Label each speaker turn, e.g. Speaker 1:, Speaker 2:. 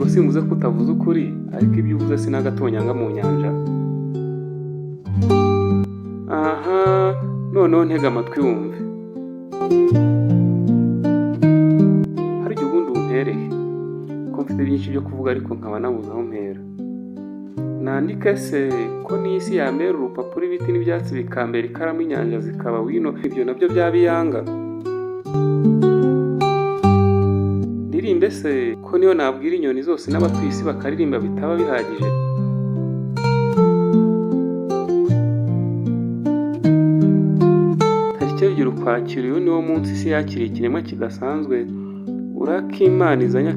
Speaker 1: Yego simvuze ko utavuze ukuri, ariko ibyo uvuze si n'agatonyanga mu nyanja. Aha, noneho ntega amatwi wumve. Harya ubundi umpereye ko mfite byinshi byo kuvuga ariko nkaba nabuze aho mpera. Nandike se ko n'iyi si yambera urupapuro, ibiti n'ibyatsi bikambera ikaramu, inyanja zikaba wino, ibyo nabyo byaba iyanga? Ndirimbe se ko niyo nabwira inyoni zose n'abatuye isi bakaririmba bitaba bihagije? Tariki 2 Ukwakira, uyu niwo munsi isi yakiriye ikiremwa kidasanzwe, Urakimana izanye.